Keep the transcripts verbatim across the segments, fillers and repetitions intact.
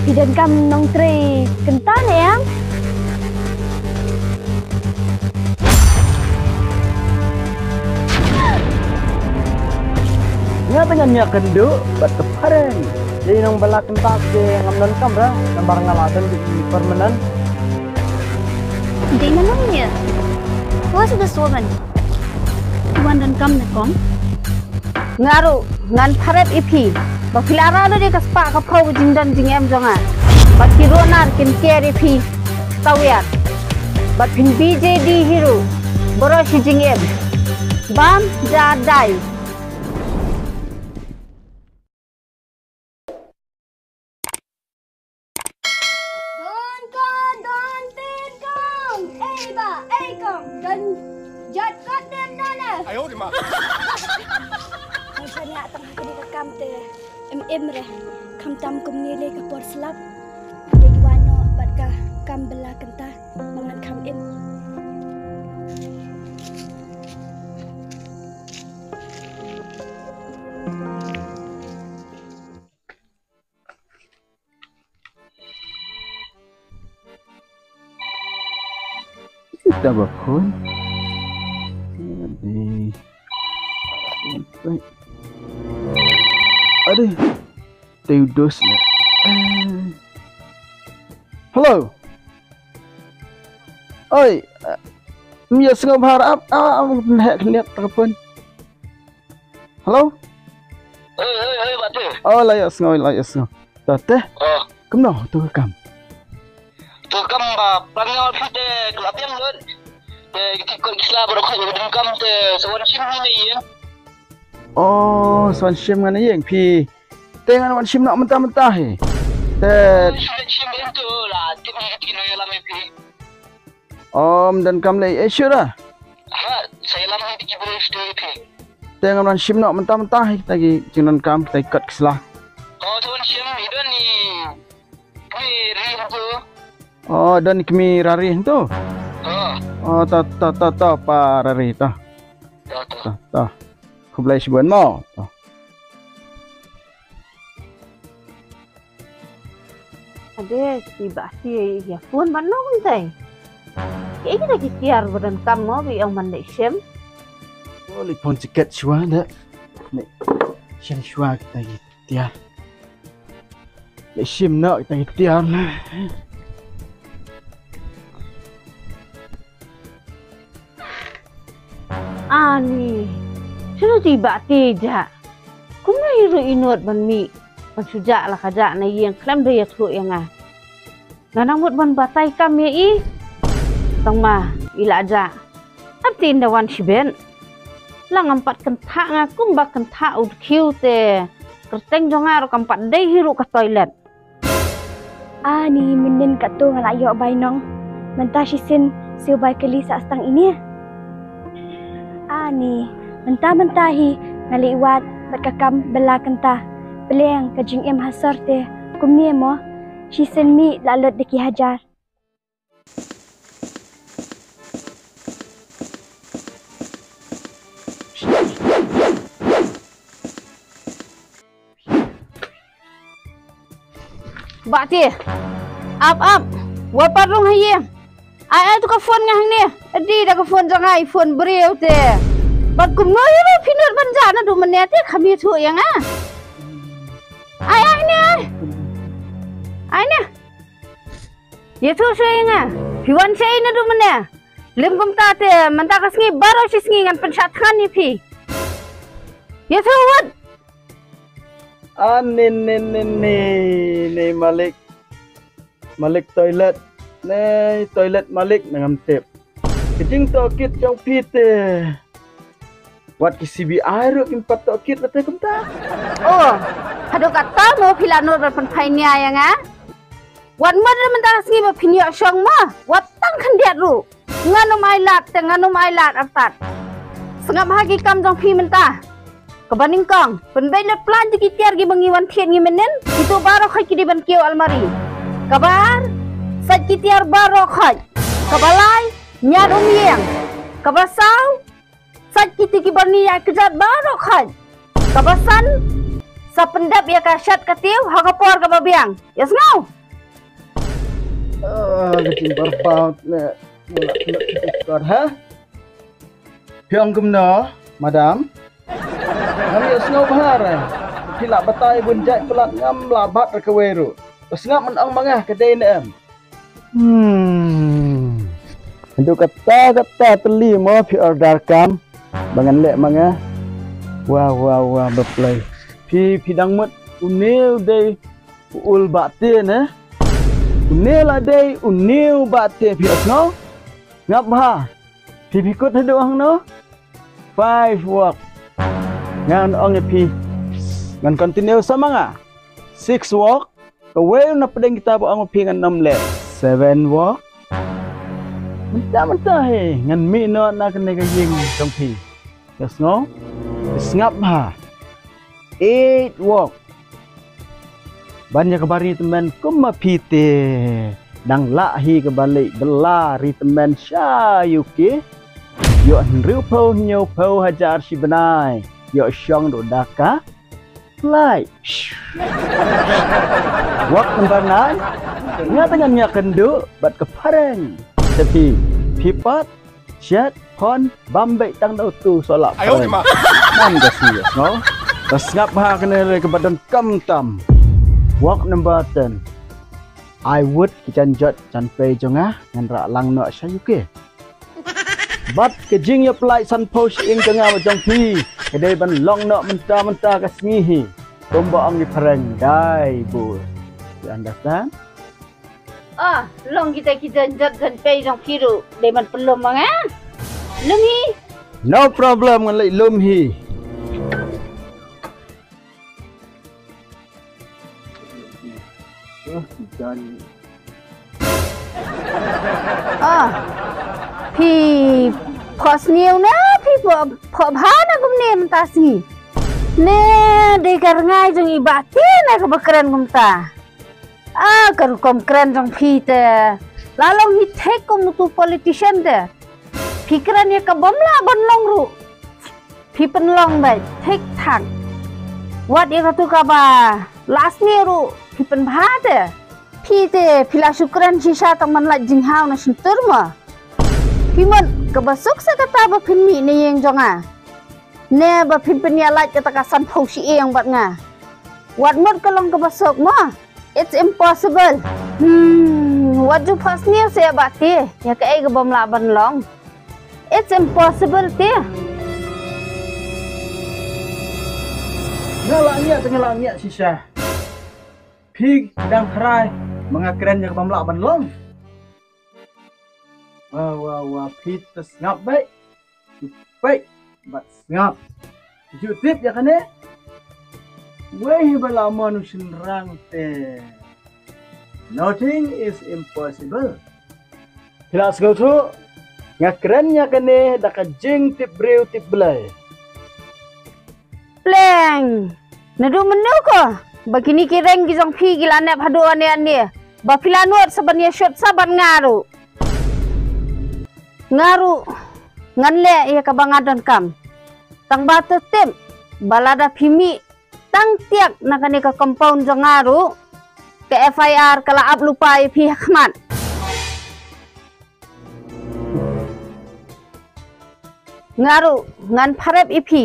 Phi donkam nongtrei kynta ne em? Nga te ngan ïakynduh bad ka phareng. Dei nong bala kynta te ngam donkam ra, namar nga la don ki permanent. Dei na nong ïa. Who is this woman? Wan donkam ne kong? Nga ruh ngan pharep ïa phi ba phi la rah lut ïa ka spah ka phew ka jingdon jingem jong nga. Ba ki runar kin ker ïa phi tawiar. Ba phin B J D hi ruh baroh shi jingim. Bam ja dai. Don kong, don tin kong. Ei ba, ei kong. Don jot kot den dane. Ai, oh, di ma. Ai, shania tang ha kane ka kam te. Em em re. Khamtam kumne le ka por slap. Dei ki wan noh bad ka kam bala kynta. Ba ngan kham im. Kita ba phone. Ade. Ade. Teudos le. Hello. Oi. Mia sngap harap. Ah, ah, hek liat telepon. Hello? Hei, hei, hei, Bah Te. Oh, la ïa sngew, la ïa sngew. Ta te? Oh. Kumno, tu ka kam? Tu ka kam ba, plan nga phi te, ka la biang lut. Te, ki ti kot ki sla, baroh khoit, ba dang kam te, sa wan shim hi na ïing. Oh, sa wan shim ngan na ïing, phi. Te ngan wan shim noh mynta mynta hi. Te. Shim, shim, shim, tu, la, tip ni ki ti ki no ïalam hi phi. Om, donkam lei, eh, sure. Ha, sa ïalam hi ki briew sdei phi. Te ngan wan shim noh mynta mynta hi kita ki jingdonkam kita ki kot ki sla. Oh, sa wan shim, i don i kmie ri hangto. Oh, don i kmie ra ri hangto. Oh. Oh, ta, ta, ta, ta, pa ra ri ta. Ta, ta. Ta, ta. Khublei shibun mo. Ta. Ade, ki Bah Te ïa phone ban nong tai. Ki ïa ki tiar ba donkam mo ba ong ban leit shim. Oh, leit phone tiket shuwa da. Leit shim shuwa kita ki tiar. Leit shim noh kita ki tiar na. Ani, shu ti Bah Te ja. Kumno i ruh i nud ban mih, ban shu jah la ka jah na ïing khlem da ïathuh ïa nga. Nga nang mut ban batai kam ïa i. Tang ma, i la jah. Ap tin da wan shibit. La ngam pat kynthah nga kumba kynthah u dkhiew te. Kyrteng jong nga ruh kam pat dei hi ruh ka toilet. Ani mynnin katto nga la ïoh bai nong. Mynta shisien siew bai kali sa stang ine. Ani mynta mynta hi nga leit wad bad ka kam bala kynta. Pleng ka jingim ha sor te kumne mo. Shisien mih la lut da ki hajar. Bah Te. Ap, ap. Wat pat rung ha ïing. Ai, ai, tu ka phone nga hangne. Adi da ka phone jong nga, i phone briew te. Bad kumno ïa ruh phi nud ban jah naduh mynne te kham ïathuh ïa nga. Ai, ai ne, ai. Ai ne. Ïathuh shuwa ïa nga. Phi wan shaei naduh mynne? Lym kumta te, mynta ka sngi baroh shi sngi ngan pynshah thngan ïa phi. Ïathuh wat. Ah, ne, ne, ne, ne, ne, malik. Malik toilet. Ne, toilet malik na ngam tip. Ka jingtohkit jong phi te. Wat ki C B I ruh kim pat tohkit late kumta. Oh, haduh katta mo phi la nud ban pynphai nia ïa nga? Wat mut ruh mynta ka sngi ba phin ïoh shong mo. Wat tang khyndiat ruh. Ngan ym ailad te ngan ym ailad artat. Sngap ha ki kam jong phi mynta. Kaba nyngkong, pynbeit lut plan jong ki tiar kiba ngi wan thied ngi mynnin, kito baroh khoit ki dei ban kiew almari. Kaba ar, sait ki tiar baroh khoit. Kaba lai, ñiad um ïeng. Kaba saw, sait kito kiba ngi ïaid kjat baroh khoit. Kaba san, Sa pyndep ïa ka shat ka tiew ha ka por kaba biang. Ïa sngew. Ah, ka jingbarbaw ne. Mula kena kena kor ha. Phi ong kumno, madam? Ngam ïoh sngew bha re. Phi la batai bun jait palat, ngam lah bat re kawei ruh. Sngap, men ong ma nga ka dei ne em. Hmm. Haduh kata kata tylli mo phi order kam ba ngan leh ma nga. Wah wah wah, ba play. Phi phi dang mut une u dei u ul bate ne. Une la dei une u bate, phi ong no. Ngap bha. Phi phi kut haduh hangno? Five wok. Ngan ong ïa phi, ngan continue sa ma nga. Six wok. Kawei na pdeng kita ba ong phi ngan ym leh. Seven wok. Mynta mynta hi ngan mih noh na kane ka ïing jong phi. Ïa sngew? Sngap bha. Eight wok. Ban ïa kaba ri tymmen kum ma phi te. Dang lah hi kaba leit bylla ri tymmen sha U K. Ïoh hynriewphew hynñiewphew hajar shi bnai. Ïoh shong ruh da ka flight. Wok number nine. Nga te ngan ïakynduh bad ka phareng. Te phi, phi pat shet phone bam beit tang da utu u soh la phareng. Nam ka si, no? Ka sngap bha kane re kaba donkam tam. Wok number ten. Ai wut ki jan jot jan pei jong nga ngan rah lang noh sha U K. Bad ka jingïapyllait sanphew shiteng jong nga bad jong phi ka dei ban long noh mynta mynta ka sngi hi. Kumba ong ki phareng, dai bud. You understand? Ah, long kita ki jan jot jan pei jong phi ruh dei ban pynlum ma nga. Lum hi. No problem, ngan leit lum hi. Ah, phi phoh sniew ne phi phoh, phoh bha na kumne mynta sngi? Ne dei ka rngai jong i Bah Te na kaba kren kumta. Ah, ka rukom kren jong phi te la long hi thik kum utu politician te. Phi kren ïa ka bym lah ban long ruh. Phi pynlong beit thik thang. Wat ïa katu kaba la sniew ruh phi pynbha te. Phi te phi la shu kren shisha tang ban lait jinghaw na shyntur mo. Phi mon kaba suk sa kata ba phin mih na ïing jong nga, ne ba phin pynïalait kata ka sanphew shiteng bad nga. Wat mut ka long kaba suk mo. It's impossible. Hmm, wat ju phoh sniew seh Bah Te ïa kaei ka bym lah ban long. It's impossible te. Nga la ngiah te nga la ngiah shisha. Phi dang khrai ma nga kren ïa ka bym lah ban long. Wa wa wa, phi te sngap beit. Peit bad sngap. Ju tip ïa kane. Wei hi ba la mon u shynrang te. Nothing is impossible. Phi la sngewthuh? Nga kren ïa kane da ka jingtip briew tip Blei. Pleng. Naduh mynno ko ba kine ki reng ki jong phi ki la nep haduh ane ane ba phi la nud sa ban ïashut sa ban nga ruh. Nga ruh ngan leh ïa kaba nga donkam. Tang ba to tip ba lada phi mih tang tiak na kane ka compound jong nga ruh, ka F I R ka la ap lypa ïa phi ha khmat. Nga ruh ngan pharep ïa phi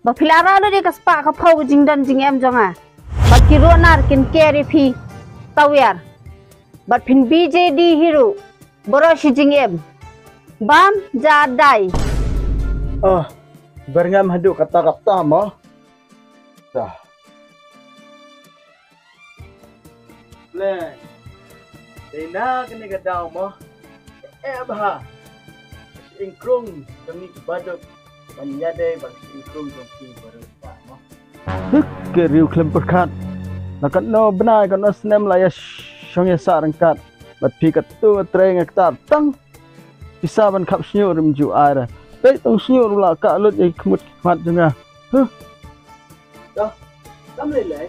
ba phi la rah lut ïa ka spah ka phew ka jingdon jingem jong nga. Bad ki ruh nar kin ker ïa phi tawiar. Bad phin B J D hi ruh baroh shi jingim. Bam ja dai. Oh, ber ngam haduh kata kata mo. Dah. Pleng. Dei na kane ka daw mo. Eh bha. Ka shyieng krung jong ngi ki baduk ban ïadei bad ka shyieng krung jong phi baroh kata mo. Huk, ka riew khlem pyrkhat. Na katno bnai katno snem la ïa shong ïa sah ryngkat. Bad phi katto ka trei nga kata tang pisa ban khap shñiuh rim ju ai re. Peit tang shñiuh ruh la kah lut ïa ki khmut ki khmat jong nga. Huh. Dah, kam lei lei.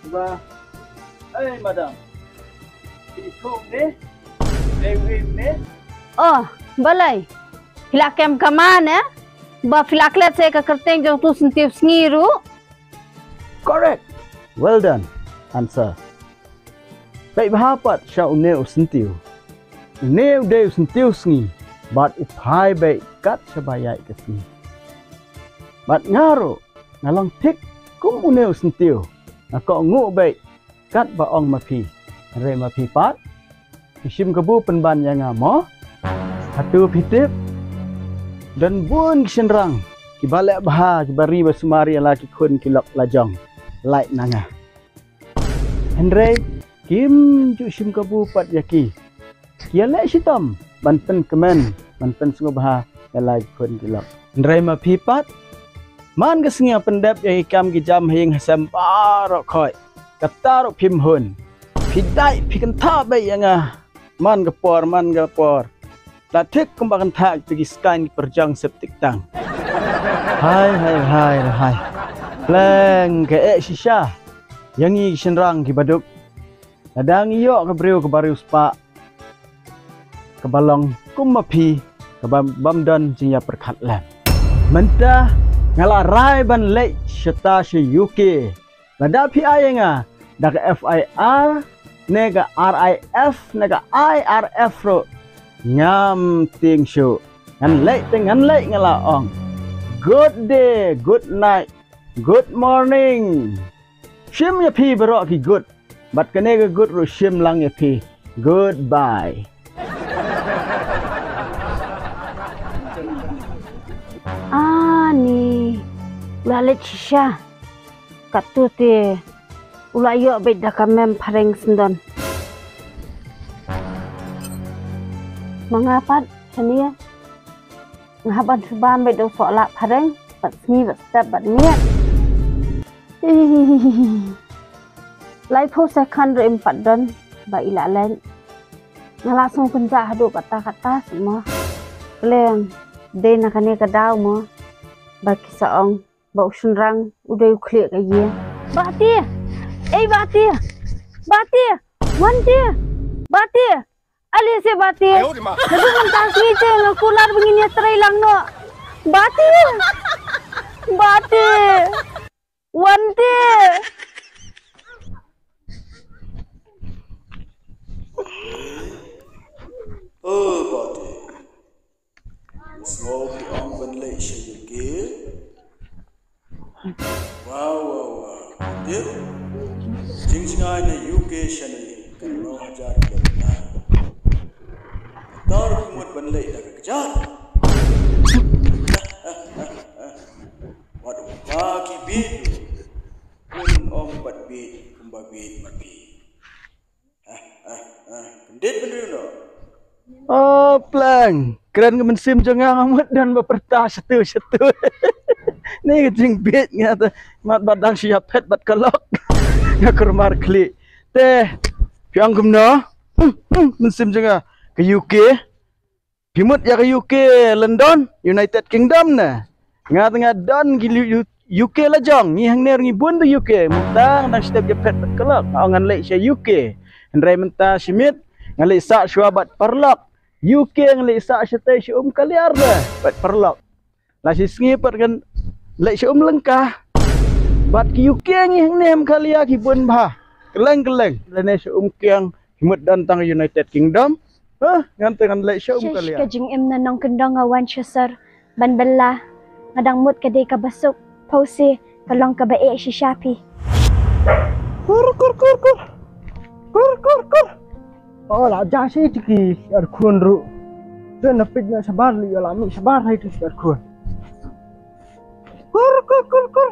Ba. Hey, madam. Phi ïathuh ne? Lei wei ne? Oh, balei? Phi la kem kama ne? Ba phi la klet sa ka kyrteng jong utu syntiew sngi ruh. Correct. Well done. Answer. Peit bha pat sha une u syntiew. Une u dei u syntiew sngi bad u phai beit kat shaba ïaid ka sngi. Bad nga ruh nga long thik kum une u syntiew. Nga kohnguh beit kat ba ong ma phi. Hynrei ma phi pat, phi shim kabu pynban ïa nga mo? Hato phi tip? Don bun ki shynrang kiba leh bha, kiba ri ba sumar ïa la ki khun ki lok la jong, lait na nga. Hynrei kim ju shim kabu pat ïa ki. Ki ïaleh shitom ban pynkmen, ban pynsngewbha ïa la ki khun ki lok. Hynrei ma phi pat, man ka sngi nga pyndep ïa ki kam ki jam ha ïing ha sem baroh khoit, kata ruh phim hun. Phi dei phi kynthah beit ïa nga man ka por man ka por. La thik kumba kynthah kita ki skaiñ ki pyrjang septic tank. Hai hai hai hai. Pleng ka eh shisha ïa ngi ki shynrang kiba duk. Lada ngi ïoh ka briew kaba riewspah, kaba long kum ma phi, kaba bym don jingïapyrkhat lem. Mynta nga la rai ban leit shata sha U K. Lada phi ai ïa nga da ka F I R ne ka R I F ne ka I R F ruh, ngam tieng shuh. Ngan leit te ngan leit, nga la ong. Good day, good night, good morning. Shim ïa phi baroh ki good. Bad kane ka good ruh shim lang ïa phi. Goodbye. Ani, u la leit shisha. Katto te u la ïoh beit da ka mem phareng syndon. Ma nga pat shane, nga hap ban shu bam beit da u soh lah phareng bad sngi bad step bad miet. Laiphew second ruh im pat don ba i la leit. Nga la sngew kynjah haduh katta katta seh mo. Pleng, dei na kane ka daw mo ba ki sa ong ba u shynrang u dei u khlieh ka ïing. Bah Tie! Ei Bah Tie! Bah Tie! Wan Tie! Bah Tie! Ale seh Bah Tie! Naduh mynta sngi te nga kular ba ngin ïatrei lang noh. Bah Tie! Bah Tie! Wan Tie! Oh, Bah Tie. Sngew phi ong ban leit sha U K. Wow, wow, wow. Tip? Jingjngai na U K shane kan nong hajar kilometer. Tar phi mut ban leit da ka kjat. Wat ba ki bit. Kun ong pat bit kumba bit ma phi. Ah, ah, ah. Kyndit bynriew noh. Oh, pleng. Kren ka mynsiem jong nga, nga mut don ba pyrta shatu shatu. Ni ka jingbit nga te. Mat ba dang shu ïa phet bad ka lok. Nga kurmar khlieh. Te phi ong kumno? Hmm, hmm, mynsiem jong nga. Ka U K. Phi mut ïa ka U K, London, United Kingdom ne. Nga te nga don ki lu-, U-, U K la jong, ngi hangne ngi bun da U K, mynta nga dang step ïa phet bad ka lok, nga ong ngan leit sha U K. Hynrei mynta shi miet, nga leit sah shuwa bad paralok. U K nga leit sah shatei sha um ka liar de, bad paralok. La shi sngi pat ngan leit sha um lyngka. Bad ki U K ngi hangne em ka liar ki bun bha. Kylleng kylleng, lane sha um kiang, ki mut don tang United Kingdom. Huh, ngan te ngan leit sha um ka liar. Ka jingim na nongkyndong nga wan sha sor ban bylla. Nga dang mut ka dei kaba suk. Pause ka long kaba eh shisha phi. Kur kur kur kur. Kur kur kur. Oh, la ja shi tiki ar khun ruh. Te na pit na shabar li la mi shabar hai tu ar khun. Kur kur kur kur.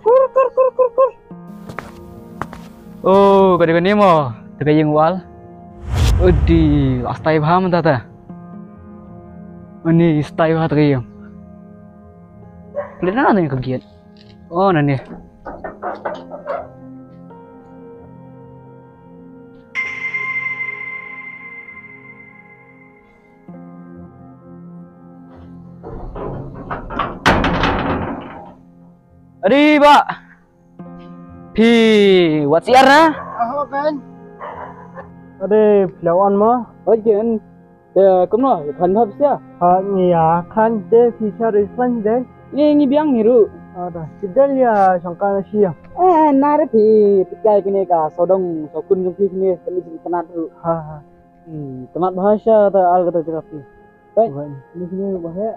Kur, kur, kur, kur, kur. Oh, kane kane mo, te ka ïing wal. Udi, la stai bha mynta te. Ani stai bha te ka ïing. Pynleit na ne ka gate. Oh, na ne. Adi, Bah. Phi wat siar na? Aho kan. Ade, phi la wan mo? Oi kan. Te kumno, ïa khlaiñ bha phi sha? Ha, ngi ïa khlaiñ te, phi sha ruh khlaiñ te. Ngi, ngi biang ngi ruh. Ada, sdang ïa shongkha na sha ïa. Eh, nare phi, phi kai kine ka sawdong sawkun jong phi kine, kane jingtnat ruh. Ha, ha. Hmm, tnat bha sha ta al kata jaka phi. Kai, ni kine ruh bha he.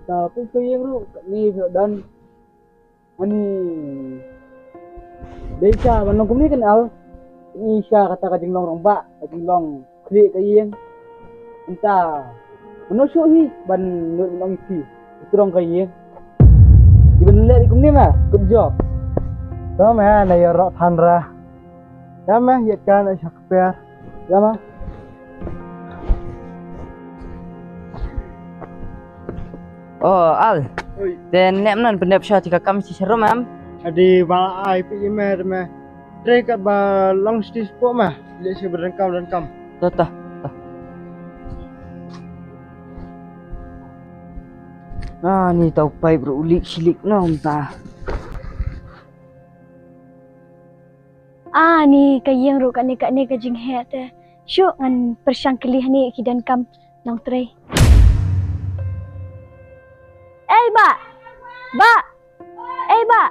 Ta phi ka ïing ruh, ni phi don. Ani. Dei sha ban long kumne kan al. Ni sha kata ka jinglong rangbah, ka jinglong khlieh ka ïing. Mynta mano shuh hi ban nud ban ong ïa phi. Strong ka ïing. Iban leh kumne ma, good job. To ma, na ïaroh than ra. Ïa ma, ïa ka na sha kper. Ïa ma. Oh, Al. Oi. Te ne mnan pyndep sha ti ka kam shi sharum em. Adi ba ai pi ime me. Trei kat ba long sti spo ma. Le shi ba donkam donkam. To, to, to. Ah, ni tau paip ruh u lik shi lik na mynta. Ah, ni ka ïing ruh kane kane ka jingheh te. Shu ngan pyrshang kylli hangne ki donkam nongtrei. Ei, Bah! Bah! Ei, Bah!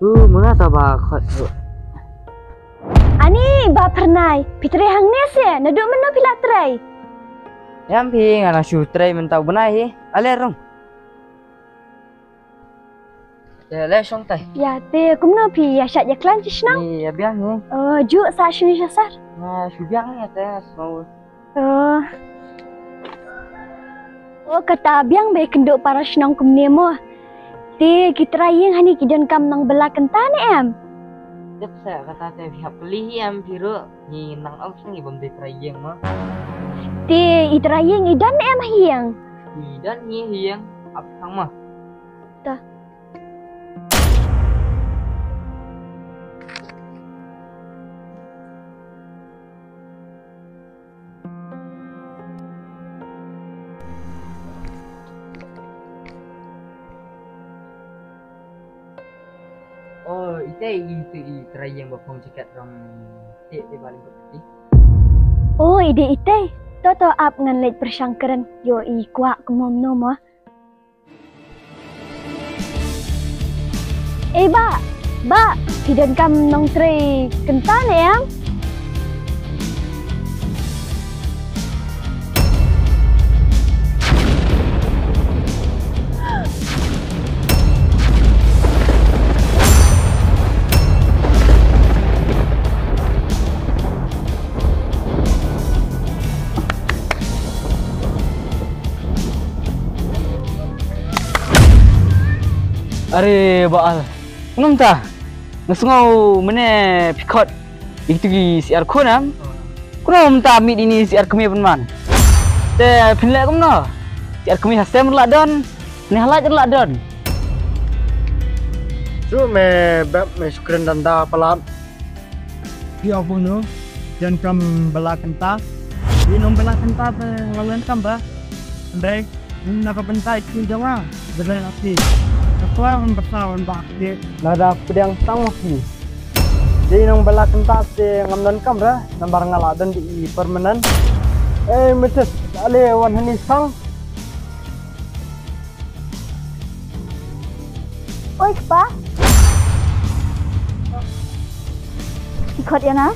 Uh, muna ta ba khot ruh. Ani, Bah Phyrnai, phi trei hangne se, naduh mynno phi la trei? Ïam phi, nga nang shu trei mynta u bnai hi. Ale rung. Te le shong tai. Ïa te kumno phi ïa shah ïa khlaiñ shi shnong? Ni ïa biang ni. Oh, ju sa shini sha sar. Nga shu biang ni te sngewbha. Oh. Oh, kata biang ba ïa kynduh para shnong kumne mo. Te ki trai ïing hangne ki donkam nongbylla kynta ne em? Tip sa kata te phi hap kylli hi em phi ruh. Ngi nang ong shnong ngi bym dei trai ïing mo. Te i trai ïing i don ne em ha ïing? I don ngi ha ïing ap thang mo. Ta. Oh, ite i, ite i trai ïing ba phong jaket rong te te ba lyngot kti. Oh, ide ite. To to ap ngan leit pyrshang kren ïoh i kwah kumno mo. Eh, Bah, Bah, phi donkam nongtrei kynta ne em? Are Bah Al, kumno mynta? Nga sngew mynne phi khot ïa kitu ki syiar khun em? Kumno mynta mih ïa ini syiar kmie pynban? Te phin leh kumno? Syiar kmie ha sem ruh la don, ne ha lait ruh la don. Shu me bep me shu kren danda palat. Phi ong kumno? Donkam bylla kynta. Phi nong bylla kynta te ngam donkam ba. Hynrei na ka bynta i jong nga, bylla ati. Ka kwah ban basa ban bah ati. Lada pdiang tang ma phi. Dei nong bylla kynta te ngam donkam re, namar nga la don dei i permanent. Eh, mitis, ale wan hani sang. Oi, kpa. Phi khot ïa nga?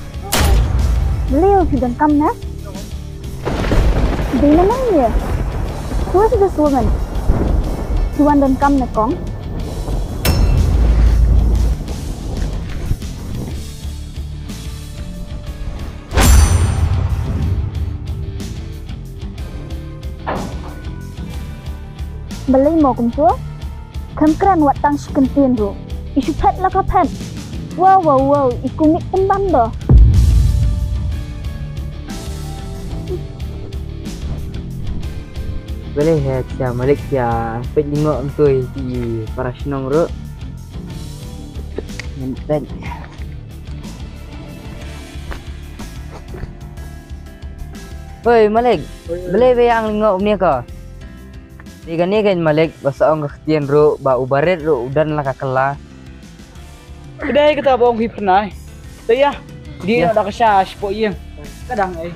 Balei phi donkam ne? Dei na nang ïa. Who is this woman? Phi wan donkam ne kong? Balei mo kumto? Khlem kren wat tang shi kyntien ruh. I shu phet la ka phet. Wow, wow, wow, i kumne pynban do. Balei he tia malik tia peit lyngngoh kumto i para shnong ruh. Ngan peit. Hoi, Malik. Hoi, hoi. Balei ba ïa ang lyngngoh kumne ko? Te kane ka Malik, ba sa ong ka ktien ruh, ba u barit ruh, u don la ka kylla. Ka dei kata ba ong hi pynai. Te ïa, dei ïa da ka sha shipor ïing. Ka dang ei.